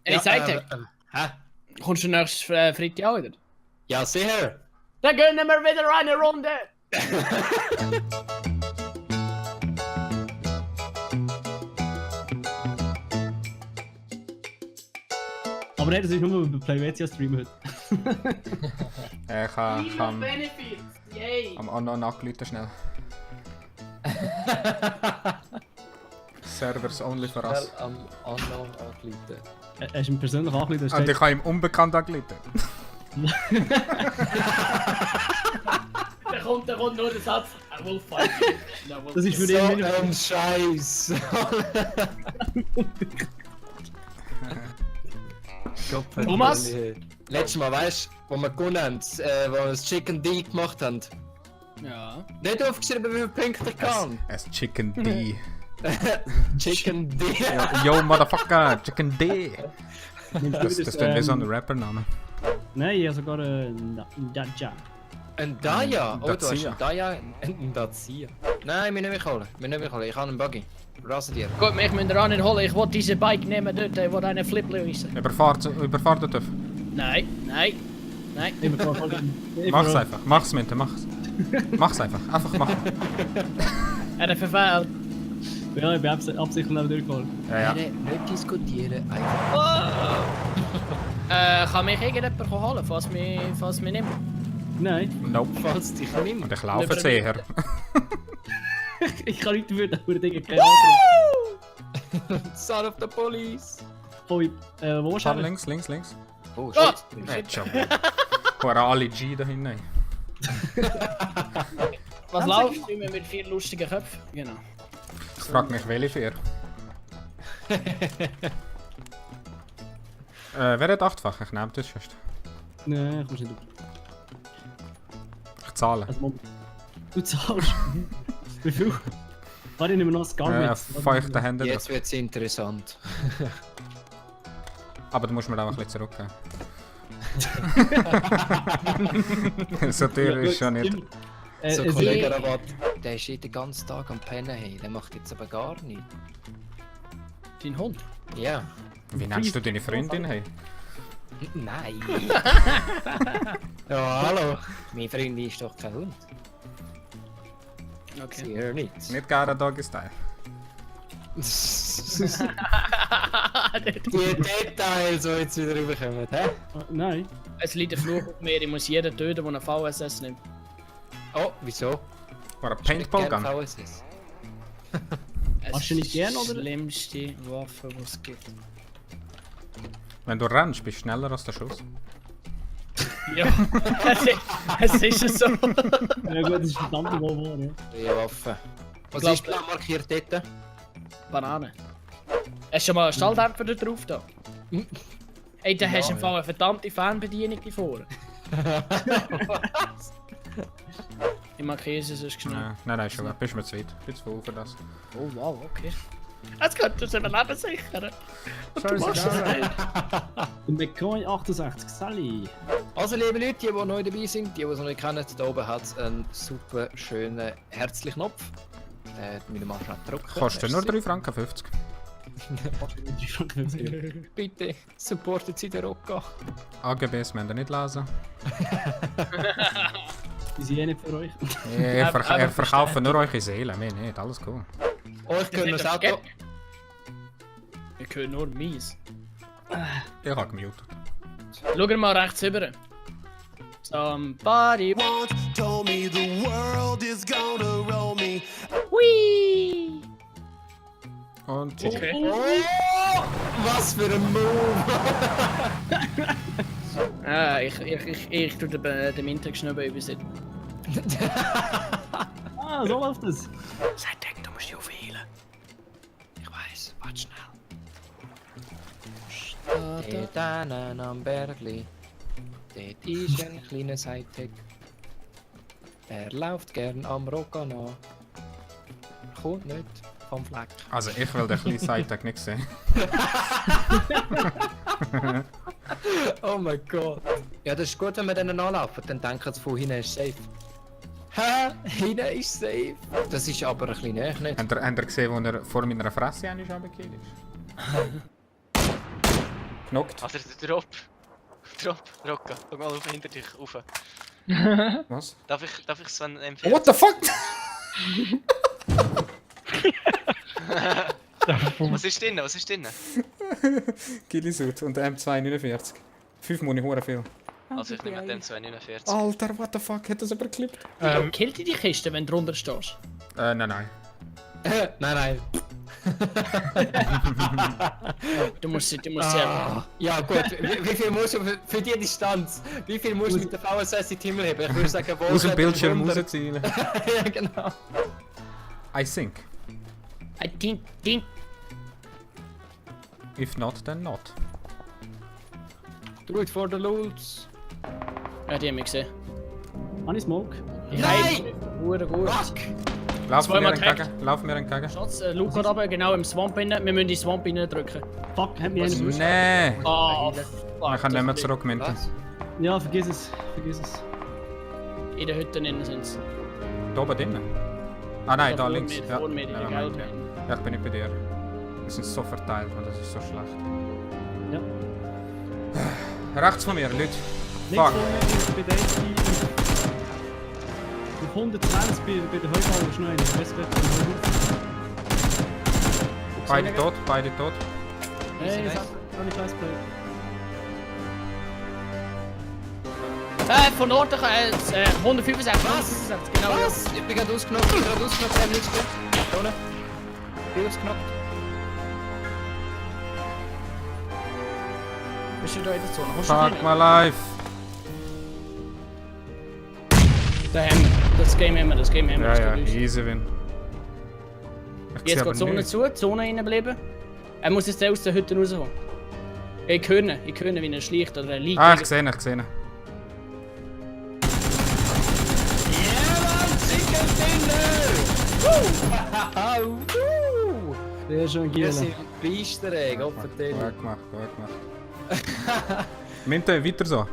Hey, Seite, Hä? kommst du nächstes Freitag auch wieder? Ja, sicher. Dann gönnen wir wieder eine Runde! Aber nein, das ist nur über PlayVetia Stream heute. Ich kann Benefits! Yay! am Anno nachgelitten schnell. Servers only for us. Schnell am Unknown angeleitet. Er ist ihm persönlich angelegt. Und ich habe ihm unbekannt angelitten. Da kommt nur der Satz, I will fight you. Das ist für So ihn ein Scheiß. Thomas? Letztes Mal, weißt du, wo wir gewonnen haben, wo wir das Chicken D gemacht haben. Ja. Nicht aufgeschrieben, wie viele Punkte ich kann. Es Chicken D. Chicken D. Yo, Motherfucker, Chicken D. Das Das ist wie so ein Rappername. Nein, ich habe sogar einen Dacia. Ein Daya? Oh, du hast Dacia. einen Daya. Ein Dacia. Nein, wir nehmen mich holen. Ich habe einen Buggy. Rasen dir. Gut, mich müssen wir nicht holen. Ich will diese Bike nehmen dort, ich will einen Flip lösen. Überfahrt den TÜV. Nein, nein, nein. Mach's einfach. Mach's, Minte, mach's. Mach's einfach. Einfach machen. Er hat verfehlt. Ja, ich bin absichtlich nicht durchgeholt. Ja. Nicht diskutieren, einfach. Kann mich irgendjemand holen, falls mich nimmt? Nein, Nope. Falls dich nimmt. Und ich laufe jetzt eher. ich kann nicht dafür, dass wir Dinge keine Ahnung. Son of the police. Wo Schau schauen? links. Oh, Ah! shit. Schon. Vor alle G da hinten. Was läuft immer mit 4 lustigen Köpfen? Genau. Ich frag mich, welche vier. Wer hat 8-fach? Ich nehme das fest. Nein, ich muss nicht. Ich zahle. Also, Moment. Du zahlst. Wie viel? Warte, ich nehme noch das Geld mit. Feuchte Hände. Jetzt wird's interessant. Aber du musst mir auch ein bisschen zurückgeben. So teuer ist schon nicht. So, es Kollege ist- Rabatt. Der ist den ganzen Tag am Pennen. Hey. Der macht jetzt aber gar nichts. Dein Hund? Ja. Wie nennst du deine Freundin? Hey? Nein. Ja, hallo. Meine Freundin ist doch kein Hund. Okay. Sicher nicht. Nicht gerne Doggy Style. Die Details, die jetzt wieder rüberkommen, hä? Nein. Es liegt ein Fluch auf mir, ich muss jeden töten, der einen VSS nimmt. Oh, wieso? War ein Paintball Gun? VSS. Hast du nicht gern, Die oder? schlimmste Waffe, die es gibt. Wenn du rennst, bist du schneller als der Schuss. Ja, es ist so. Ja gut, das ist verdammt wohl wahr, ja. Die Waffe. Was glaub- ist blau markiert dort? Banane. Hast du schon mal einen Stalldämpfer da drauf da? Ey, da hast du im Fall eine verdammte Fernbedienung hier vorne. Ich markiere sie sonst schnell. Nein, schon gut. Bist mir zu weit. Bin zu voll für das. Oh wow, okay. Jetzt könntest du mir Leben sichern. Und du machst das nicht. Der McCoy 68, Sally. Also liebe Leute, die neu dabei sind, die es noch nicht kennen, da oben hat es einen super schönen Herzlich-Knopf. Den müssen wir mal schnell drücken. Kostet nur Merci. 3,50 Franken. Bitte, supportet sie den Rocca. AGBs müsst ihr nicht lesen. Die sind eh nicht für euch. Ihr Aber verkauft nur eure Seele, mir nicht. Alles cool. Euch können das Auto... Ich höre nur mies. Ich habe gemutet. Schau mal rechts rüber. Somebody. Once told me the world is gonna roll me. Whee! Und GG. Okay. Oh, was für ein Move! Ah, ich tue den Mittagschnübel übersetzen. Ah, so läuft das. Sei denkt, du musst dich aufheilen. Ich weiß, warte schnell. Dort hinten am Bergli, dort ist ein kleiner Sidekick. Er läuft gern am Rocca nach. Kommt nicht vom Fleck. Also ich will den kleinen Sidetag nicht sehen. Oh mein Gott. Ja, das ist gut, wenn wir denen anlaufen, dann denken sie von hinten ist safe. Hä? Hinten ist safe. Das ist aber ein bisschen näher, nicht? Habt ihr gesehen, wo er vor meiner Fresse runtergefallen ist? Knockt. Alter, der Drop. Rocca. Schau mal auf hinter dich rauf. Was? Darf ich Sven Oh, empfehlen? what the fuck? Was ist drin? Was ist drin? Gillisut und M249. 5 Muni, hure viel. Also ich nehme den 249. Alter, what the fuck, hat das überklippt? Killt die Kiste, wenn du drunter stehst? Nein. Nein. Du musst sie Ja gut, wie viel musst du für die Distanz? Wie viel musst du mit der VSS in den Himmel heben? Ich würde sagen, wohl Aus dem Bildschirm 100. rausziehen. Ja, genau. I think. I think. If not, then not. Do it for the loots. Ja, die haben mich gesehen. Habe ich Smoke? Nein! Hure gut. Lauf mir Zweimal entgegen, lauf mir entgegen. Schatz, Luke geht runter, genau im Swamp rein. Wir müssen die Swamp rein drücken. Fuck, hat mich einer gewusst. Nee! Ah, Ich kann nicht mehr zurück, Minty. Was? Ja, vergiss es. In der Hütte innen sind sie. Da oben drinnen? Ah nein, da vor links. mir, Ja, vor mir, in der nevermind, gelben. ja. Ich bin nicht bei dir. Wir sind so verteilt und das ist so schlecht. Ja. Rechts von mir, Leute. Nichts Fuck. von mir ist bei Daisy. Auf 120 bei der Heuballen ist noch einer. Ich weiß nicht, Beide tot, beide tot. hey, ich habe nicht Fastplay. Von Norden 165. Was? 165, genau. Was? Ich bin gerade ausgenockt, links da unten. Ich bin ausgenockt. Bist du da in der Zone? Kommst du Fuck rein? my life. Da haben wir. Das Game haben wir, das Game haben wir. Ja, das ja, geht uns. easy win. Ich sehe Jetzt aber geht die Zone nichts. zu, die Zone reinbleiben. Er muss jetzt aus der Hütte rauskommen. Ich höre ihn, wie er schleicht oder er liegt. Ah, ich sehe ihn, ich sehe ihn. Der ist schon ein Wir Giela. sind Beister, ey, Gott vertell. Gut gemacht, gut gemacht. Minty, weiter so.